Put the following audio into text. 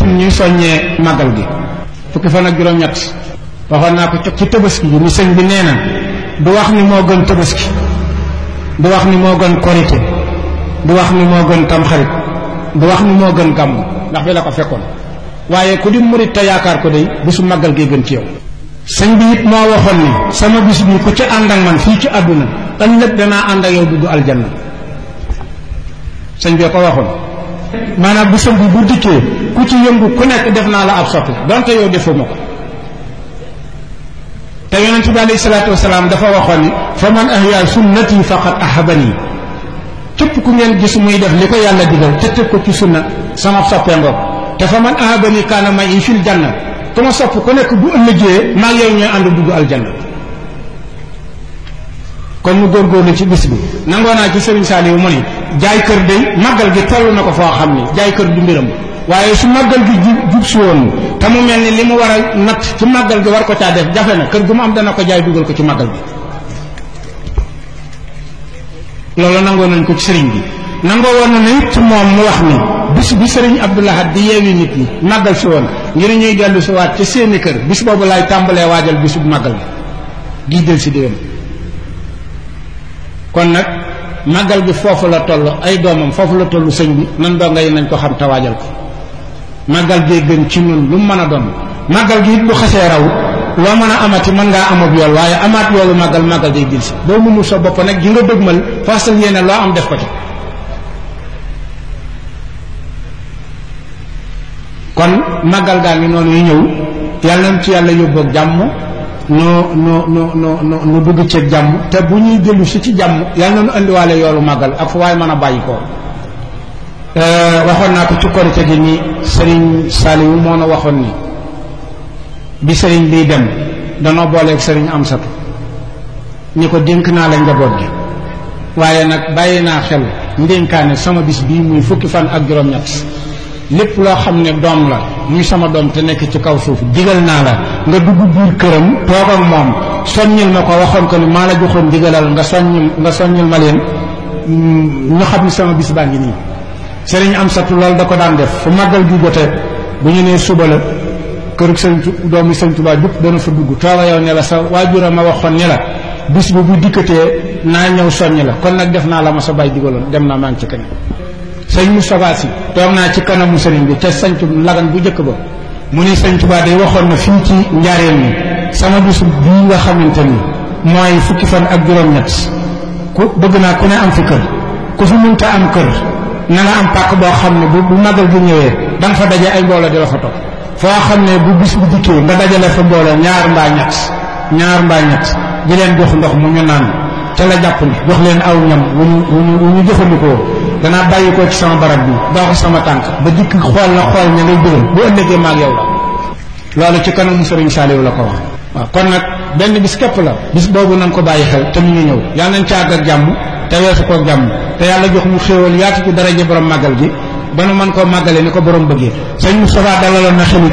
ñuy soññee màggal gi fukki fan ak juróom-ñett waxoon naa ko ci tabaski bi ni sëñ bi nee na du wax ni moo gën tabaski, du wax ni moo gën korite, du wax ni moo gën tamxarit, du wax ni moo gën gàmmu ndax bi la ko fekkoon, waaye ku di murit te yaakaar ko day bisu màggal gee gën ci yow. sëñ bi it moo waxoon ni sama bis bi ku ci ànd ak man fii ci àdduna ëllëg danaa ànd ak yow dugg aljanna. sëñ bee ko waxoon maanaam bisam bi bu dikkee ku ci yëngu ku nekk def naa la ab soppi donte yow defuma ko. te yonent bi alayhi salaatu wasalaam dafa waxoon ni fa man ahya sunnati faqad ahabani, képp ku ngeen gis muy def li ko yàlla digal te teg ko ci sunna sama soppee ngoog. te fa man ahabani kaana ma'i fil janna, ku ma sopp ku nekk bu ëllëgee maa ngi yow ñooy ànd dugg aljanna. kon mu góorgóorlu ci bis bi. nangoo naa ci Sëriñ Saaliw mu ni jaay kër day màggal gi toll na ko foo xam ni jaay kër du mbiram, waaye su màggal gi jub si woon te mu mel ni li mu war a natt ci màggal gi war ko caa def jafe na kër gu mu am dana ko jaay dugal ko ci màggal gi. loolu nangoo nañ ko ci sëriñ bi. nangoo woon na it ci moom mu wax ni bis bi sëriñ Abdou Lahad di yeewi nit ñi màggal si woon ngir ñuy dellu si waat ci seeni kër bis boobu laay tàmbalee waajal bisu màggal gi del si déwén. kon nag màggal gi foofu la toll, ay doomam foofu la toll sëñ bi nan doo ngay nañ ko xam te waajal ko. màggal gee gën ci ñun lu mu mën a doon. màggal gi it bu xasee raw loo mën a amati mën ngaa amab yool, waaye amaat yoolu màggal day dil si doo mënul sa bopp nag gi nga dëgmal fasal yéene loo am def ko ci. kon màggal gaa ngi noonu yu ñëw yàlla nañ ci yàlla yóbboog jàmm nu dugg ceeg jàmm, te bu ñuy dellu si ci jàmm yàlla nañu andiwaale yoolu màggal ak fu waaye mën a bàyyi ko. waxoon naa ko ci korite gi ni sëriñ Saaliwu moo na waxoon ni bi sëriñ biy dem danoo booleeg sëriñ Amsatu ñi ko dénk naa la njaboot gi, waaye nag bàyyi naa xel ndénkaane sama bis bii muy fukki fan ak juróom-ñett lépp loo xam ne doom la muy sama doom te nekk ci kaw suuf digal naa la nga dugg biir këram toog ak moom soññil ma ko, waxoon ko ni maa la joxoon digalal nga soññil ma leen ñu xam ni sama bis baa ngi nii. sëriñ Amsatu loolu da ko daan def fu màggal gi jotee bu ñu nee suba la kërug sëriñ doomi sëriñ Tuubaa jub dana fa dugg tooga yow ne la sa waajura ma waxoon ne la bis bi bu dikkatee naa ñëw soññ la, kon nag def naa la ma sa baay digaloon dem naa maa ngi ci kanam. sëñ Moustapha Sy toog naa ci kanamu sëriñ bi te sañtu lagan bu njëkk ba mu ni sëñ Tuubaa day waxoon na fii ci njaareem ni sama bis bii nga xamante ni mooy fukki fan ak juróom-ñett ku bëgg naa ku ne am fi kër, ku fi mënta am kër na nga am pàkk boo xam ne bu màggal gi ñëwee da nga fa daje ay mbooloo di la fa topp, foo xam ne bu bis bu dikkee nga dajale fa mbooloo ñaar mbaa ñett di leen jox ndox mu ñu naan te la jàpp ni jox leen aw ñam wu ñu jëfandikoo danaa bàyyi ko ci sama barab bi dox sama tànk ba dikk xool la xool ña ngay bëggal bu ëllëgee maag yow la. loolu ci kanamu sëriñ Saaliw la ko wax. waaw kon nag benn bis képp la, bis boobu nañ ko bàyyi xel te ñu ngi ñëw yàlla nañ ci àgg ak jàmm te weesu koog jàmm te yàlla jox mu xéewal yaatu ci daraja borom màggal gi ba nu mën koo màggale ni ko borom bëggee. sëñ Moustapha dalaloon na xelu